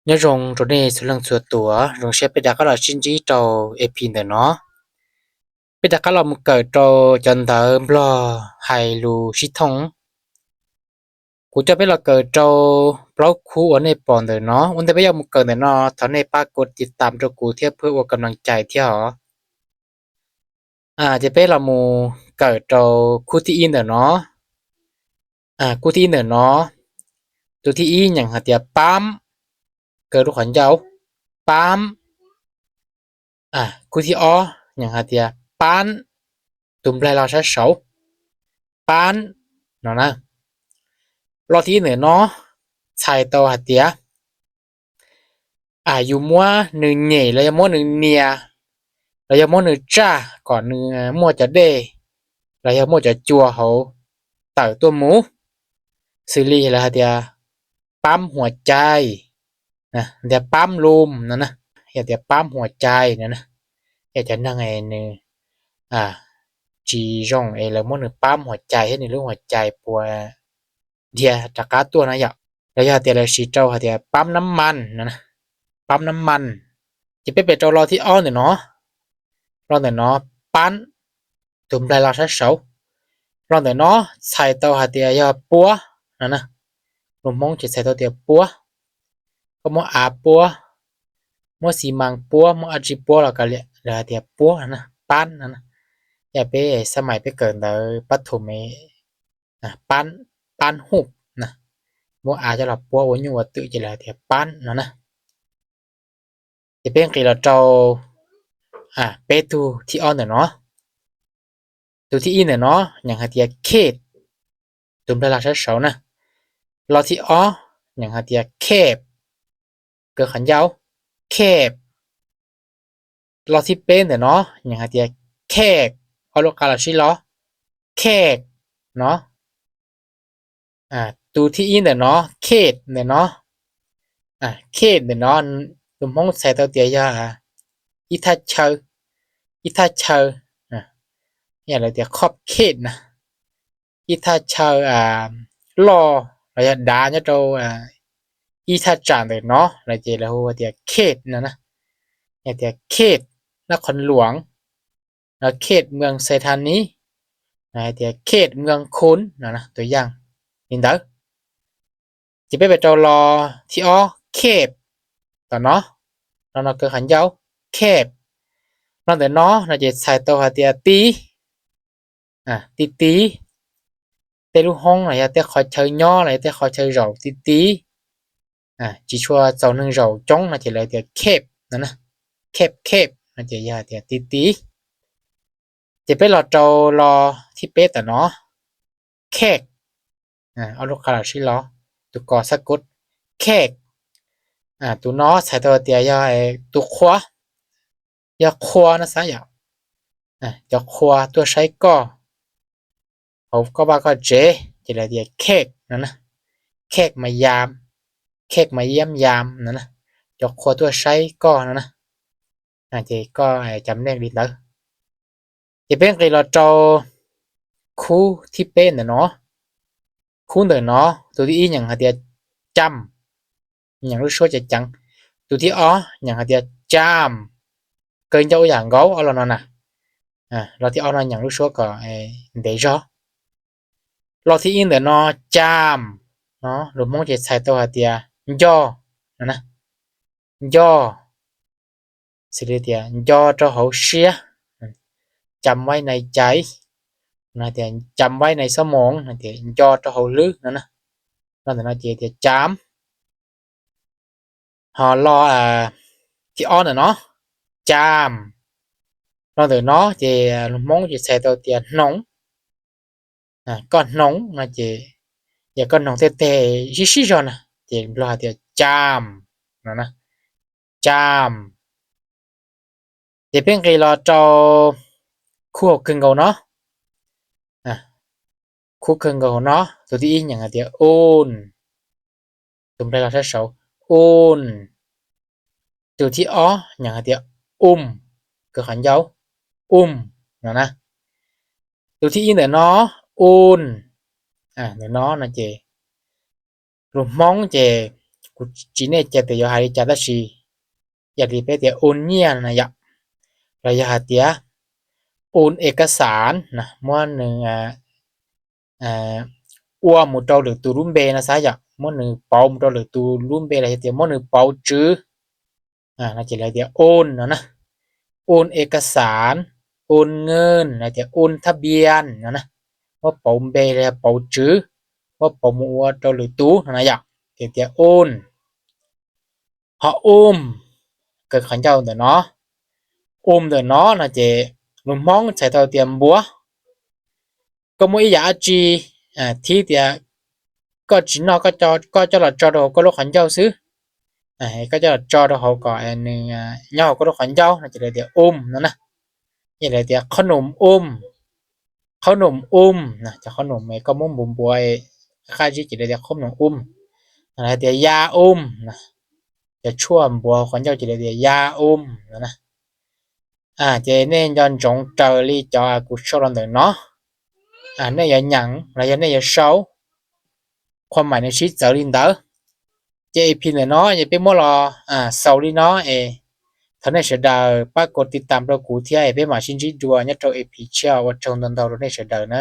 Nyob zoo rau nej txhua leej txhua tus, zoo siab peb rov qab los sib ntsib rau ep ntawm no. Peb rov qab los mus kawm rau cov ntawv Nplog hais lus sib thooj. Kuv coj peb los kawm rau plaub khub uas nej pom ntawm no. Ua ntej peb yuav mus kawm ntawm no, thov nej pab kov tiv tam rau kuv thiab pab ua kam naj cai thiab os. Ces peb los mus kawm rau khub thib ib ntawm no. Khub thib ib ntawm no, tus thib ib nyeem hais tias pab, kaw lub qhov ncauj, pab. Khub thib ob nyeem hais tias pab, tus nplaig los sab saud, pab no na. Lo thib ib ntawm no txhais tau hais tias yus muab nws nyem los yog muab nws nias, los yog muab nws tsaj kom nws muaj cov dej, los yog muaj cov cua hauv tawm tuaj mus. Xws li lawv hais tias pab huas cai, tias pab lum no na, yog tias pab huas cai no na, yog cov neeg nws tsis zoo es lawv muab nws pab huas cai thiab nws lub huas cai puas dhia rov qab tuaj na yom. Los yog hais tias lawv siv rau hais tias pab nab mas no, pab nab mas. Ces peb pem rau lo thib ob ntawm no. Lo ntawm no pab, tus nplaig los sab saud. Lo ntawm no txhais tau hais tias yog puab no na. Lus Hmoob ces txhais tau tias puab. Koj muab av puab, muab xi mas puab, muab dab tsi puab los kav liam, lawv hais tias puab no na, pab no na. Yog peb xab mais peb kawm ntawv pab thum me, pab huj na, muab av coj los puab ua nyuj ua twm ces lawv hais tias pab no na. Ces peb nqis los rau peb tug thib ob ntawm no. Tus thib ib ntawm no nyeem hais tias kej, tus nplaig los sab saud na. Lo thib ob nyeem hais tias kej, kaw qhov ncauj, kej. Lo thib peb ntawm no nyeem hais tias kej, ob lub qa los sib los, kej no. Tus thib ib ntawm no, kej ntawm no, kej ntawm no, tus Hmoob txhais tau tias yog ib thaj chaw, ib thaj chaw, yog lawv tias khob kej na, ib thaj chaw loj los yog dav nyob rau ib thaj tsam ntawm no lawm ces lawv hu tias kej no na. Yog tias kej Nab Qhoos Luam, kej Mees Xais Thas Nis, hais tias kej Mees Khun no, tus yaj li ntawd. Ces peb pem rau lo thib ob, kej, tom no, lo no kaw qhov ncauj, kej. Lo ntawm no no ces txhais tau hais tias ti, ti ti, tej lub hoob los yog tej qhov chaw nyob los yog tej qhov chaw zaum ti ti, tsis tshua txaus neeg zaum coob no ces lawv tias kej no, kej kej no ces yog tias ti ti. Ces peb los rau lo thib peb tom no, kej, ob lub qa los sib los, tus ko xab kod, kej. Tus no txhais tau tias yog tus qhua, yog qhua no xav yom, cov qhua tuaj saib koj hauv koj vaj koj tsev ces lawv tias kej no na, kej mas yam, kej mas yam yam no na, cov qhua tuaj saib koj no na. Ces koj cam neej li ntawd. Ces peb nqis los rau khub thib peb ntawm no. Khub ntawm no, tus thib ib nyeem hais tias cam, nyeem lub suab ceev ceev. Tus thib ob nyeem hais tias cam, kaw ncauj ua yam nkaus ob lo no na. Lo thib ob no nyeem lub suab kom ntev zog. Lo thib ib ntawm no, cam, no lus Hmoob ces txhais tau hais tias nco no na, nco, xws li tias nco rau hauv siab, cam vaib nais cais, no tias cam vaib nais xob moos no tias nco rau hauv hlwb no na. Lo ntawm no ces tias cam. Ho lo thib ob ntawm no, cam, lo ntawm no ces lus Hmoob ces txhais tau tias hnoos. Koj hnoos no ces yog koj hnoos tej teg sib sib zog na ces Nplog hais tias cam no, cam. Ces peb nqis los rau khub hauv kawg nkaus no. Khub kawg nkaus no, tus thib ib nyeem hais tias un, tus nplaig los sab saud, un. Tus thib ob nyeem hais tias um, kaw qhov ncauj, um no na. Tus thib ib ntawm no, un, ntawm no no ces lus Hmoob ces Kuv tsis tsim nej tias yuav hais li cas tab sis yog li peb tias un nyiaj no na yom, los yog hais tias un ekasav na, muab nws ua mus rau lwm tus lub npe no xav yom, muab nws pauv mus rau lwm tus lub npe los yog tias muab nws pauv tswv no ces lawv tias un no na. Un ekasav, un ngwj los tias un thab npias no na, muab pauv npe los yog pauv tswv, muab pauv mus ua rau lwm tus no na yom, ces tias un. Ho um, kawg qhov ncauj ntawm no, um ntawm no no ces lus Hmoob txhais tau tias npuav. Koj muaj ib yam dab tsi thiab tias koj tsis noj, koj coj los tso rau hauv koj lub qhov ncauj xwb, koj coj los tso rau hauv kom nws nyob hauv koj lub qhov ncauj no ces lawv tias um no na. Yog lawv tias qhob noom um, qhob noom um, cov qhob noom koj muab npuav npuav qab zib ces lawv tias qhob noom um. Lawv tias ya um, cov tshuaj npuav hauv qhov ncauj ces lawv tias ya um no na. Ces nej nco ntsoov raws li cov kuv sau los ntawm no, nej yuav nyeem los yog nej yuav sau, qhua maim nws sib txawv li ntawd. Ces ep ntawm no ces peb muab los xaus li no es thov nej sawv daws pab kov tiv tam rau kuv thiab es peb mam sib ntsib dua nyob rau ep tshiab. Ua tsaug ntau ntau rau nej sawv daws na.